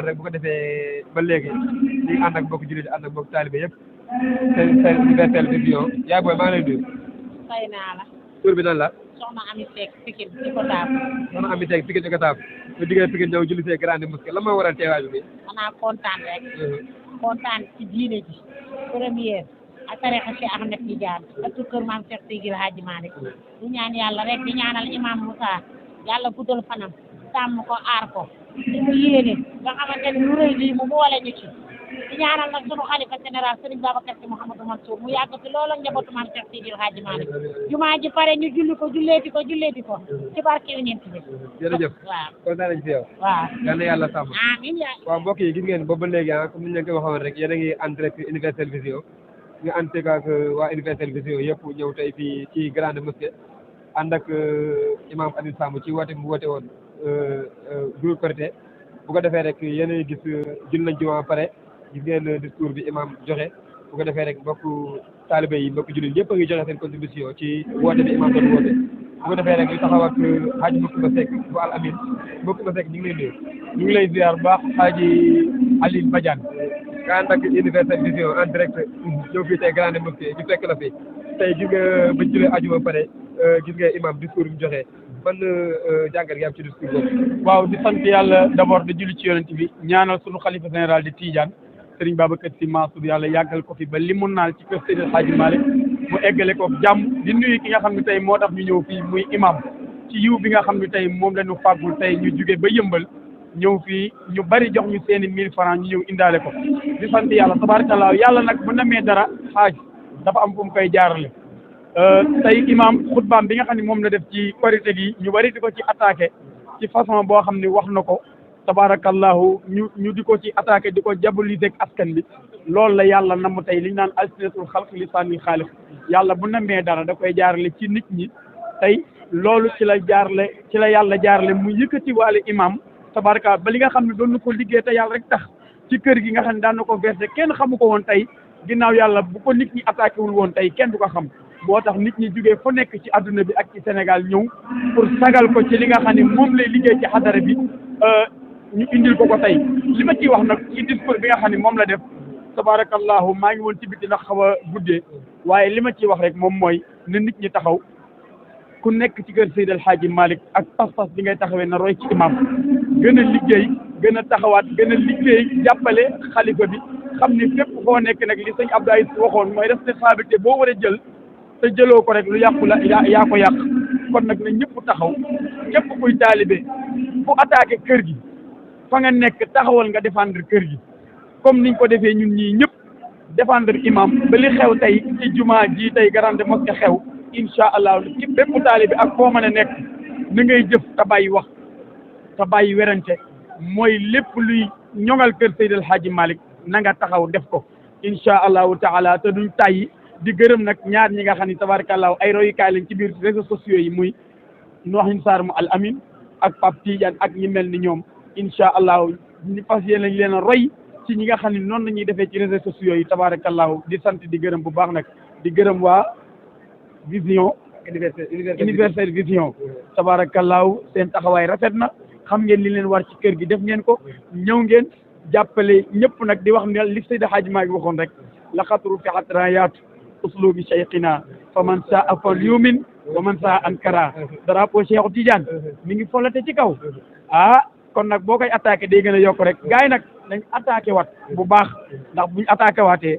rek bu ko defee ba léegi ñu ànd ak mbokk jullit ànd ak mbokk taalibe yëpp seen Universel Vision yaay booy maa ngi lay nuyu. fay naa la. tur bi nan la. soxna Ami Seck Pikine di ko taab. soxna Ami Seck Pikine di ko taab bu diggee Pikine ñëw julli see grande mosquée lan moo waral teewaay bi. xanaa kontaan rek. kontaan ci diine ji. première ak tarixa Cheikh Ahmed Tidiane ak kër maam Cheikh Seydil Hadji Malick di ñaan yàlla rek di ñaanal imam Moussa yàlla guddal fanam sàmm ko aar ko di mu yéene nga xamante ni lu rëy lii mu boole ñu ci di ñaanal nag sunu xalifa général Serigne Babacar Sy Mouhamadou Mansour mu yàgg fi loolu ak njabootu maam Cheikh Seydil Hadji Malick jumaa ji pare ñu julli ko julleeti ko ci barke Yonent bi. jërëjëf waaw kontaan nañ fi yow. waaw yal na yàlla sàmm. amiin yaa. waaw mbokk yi gis ngeen boobu ba léegi comme ni ñu leen ko waxoon rek yéen a ngi en direct Universel Vision nga ànd ak waa Universel Vision yëpp ñëw tey fii ci grande mosquée ànd ak imam Alioune Samb ci woote mu woote woon groupe Korité bu ko defee rek yéen a gis jul nañ ci waa pare gis ngeen discours bi imam joxe bu ko defee rek mbokk taalibe yi mbokk jullit yëpp a ngi joxe seen contribution ci woote bi imam doon woote bu ko defee rek ñu taxaw ak Hadji Moukouba Seck bu Al Amin Moukouba Seck ñu ngi lay nuyu. ñu ngi lay ziar bu baax Hadji Aline Badiane. nga ànd ak Universel Vision en direct ñëw fii tey grande mosquée ñu fekk la fi tey gis nga ba julee aju ba pare gis nga imam discours bi mu joxe ban jàngat gi am ci discours boobu. waaw di sant yàlla d'abord di julli ci yonent bi ñaanal sunu xalifa général di Tidiane Serigne Babacar Sy Mansour yàlla yàggal ko fi ba li mu naal ci kër Seydil Hadji Malick mu eggale ko jàmm di nuyu ki nga xam ne tey moo tax ñu ñëw fii muy imam ci yiw bi nga xam ne tey moom la ñu fàggul tey ñu jóge ba yëmbal ñëw fii ñu bari jox ñu seeni 1000 francs ñu ñëw indaale ko di sant yàlla tabarakallah yàlla nag bu namee dara xaaj dafa am fu mu koy jaarale tey imam xutbaam bi nga xam ne moom la def ci korité gi ñu bari di ko ci attaqué ci façon boo xam ne wax na ko tabarakallahu ñu di ko ci attaqué di ko diaboliser ak askan bi loolu la yàlla namm tey li ñu naan alsinatul xalq lisaanil xaaliq yàlla bu namee dara da koy jaarale ci nit ñi tey loolu ci la yàlla jaarale mu yëkkati waale imam tabaraka ba li nga xam ne doon na ko liggéey te yàlla rek tax ci kër gi nga xam ne daan na ko versé kenn xamu ko woon tey ginnaaw yàlla bu ko nit ñi attaqué wul woon tey kenn du ko xam moo tax nit ñi jógee fu nekk ci adduna bi ak ci Sénégal ñëw pour sagal ko ci li nga xam ne moom lay liggéey ci xadara bi ñu indil ko tey li ma ciy wax nag ci discours bi nga xam ne moom la def tabarakallahu maa ngi woon ci biti ndax xaw a guddee waaye li ma ciy wax rek moom mooy na nit ñi taxaw ku nekk ci kër Seydil Hadji Malick ak pas-pas bi ngay taxawee na roy ci imam gën a liggéey gën a taxawaat gën a liggéey jàppale xalifa bi xam ni fépp foo nekk nag li sëñ Abdou Aziz waxoon mooy responsabilité boo war a jël te jëloo ko rek lu yàqu la yaa ko yàq kon nag na ñëpp taxaw képp kuy taalibe fu attaqué kër gi fa nga nekk taxawal nga défendre kër gi comme niñ ko defee ñun ñii ñëpp défendre imam ba li xew tey ci jumaa ji tey grande mosquée xew incha allah ci bépp taalibe ak foo mën a nekk na ngay jëf te bàyyi wax te bàyyi werante mooy lépp luy ñoŋal kër Seydil Hadji Malick na nga taxaw def ko incha allahu taala te duñ tàyyi di gërëm nag ñaar ñi nga xam ne tabarakallahu ay royukaay lañ ci biir réseaux sociaux yi muy Noohin Sarr mu Al Amin ak Pape Tidiane ak ñi mel ni ñoom incha allahu ñu fas yéene lañ leen a roy ci ñi nga xam ne noonu la ñuy defee ci réseaux sociaux yi tabarakallahu di sant di gërëm bu baax nag di gërëm waa Vision Universel Vision tabarakallahu seen taxawaay rafet na xam ngeen li leen war ci kër gi def ngeen ko ñëw ngeen jàppale ñëpp nag di wax ne li Seydi Hadji Malick waxoon rek laqad rufi'at raayaatu uslubi cheikhina fa man saa fal yumin wa man saa ankara drapeau Cheikh Tidiane mi ngi folate ci kaw kon nag boo koy attaqué day gën a yokk rek gars yi nag nañ attaqué waat bu baax ndax buñ attaqué waatee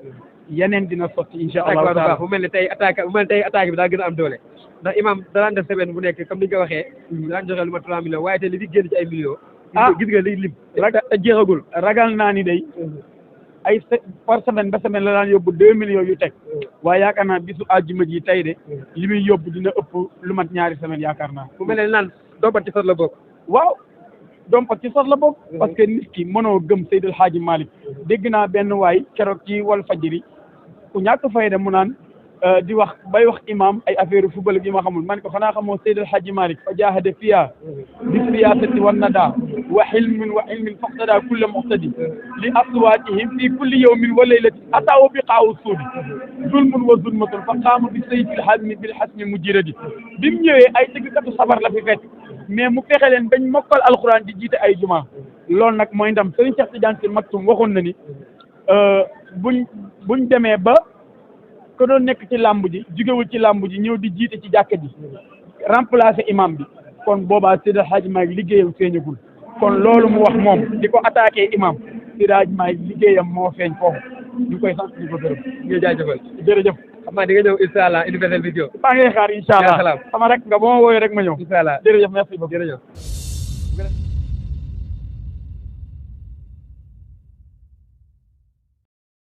yeneen dina sotti incha allah taala bu mel ne tey attaque bi daa gën a am doole ndax imam danaan def semaine bu nekk comme ni nga ko waxee daan joxe lu ma 3 millions waaye te li fi génn ci ay millions gis nga liy lim te jeexagul ragal naa ni day ay par semaine ba semaine la daan yóbbu 2 millions yu teg waaye yaakaar naa bisu àjjuma ji tey de li muy yóbbu dina ëpp lu mat 2 semaines yaakaar naa bu mel ne naan dompat ci sot la bokk waaw dompat ci sot la bokk parce que nit ki mënoo gëm Seydil Hadji Malick dégg naa benn waay keroog ci wal fajiri ku ñàkk fayda mu naan di wax bay wax imam ay affaire football gi ma xamul man ko xanaa xamoo Seydil Hadji Malick fa jaahada fiya bi siyasati wan nada wa ilmin faqtada kulla muqtadi li aswatihim fi kulli yawmin wa laylatin ataw biqa'u suudi zulmun wa zulmatun fa qaama bi sayfil hazmi bil hasmi mujiradi bi mu ñëwee ay tëggkatu sabar la fi fekk mais mu fexe leen bañ mokkal alquran di jiite ay juma loolu nag mooy ndam Serigne Cheikh Tidiane Sy Maktoum waxoon na ni buñ demee ba ko doon nekk ci làmb ji jugewul ci làmb ji ñëw di jiite ci jàkka ji remplacer imam bi kon boobaa Seydi El Hadji Malick liggéeyam feeñagul kon loolu mu wax moom di ko attaqué imam Seydi El Hadji Malick liggéeyam moo feeñ foofu ñu koy sant di ko gërëm. ñu jaajëfal jërëjëf. xam naa di nga ñëw incha allah Universel Vision. maa ngi xaar incha allah sama rek nga boo ma wooyee rek ma ñëw. incha allah jërëjëf merci beaucoup jërëjëf.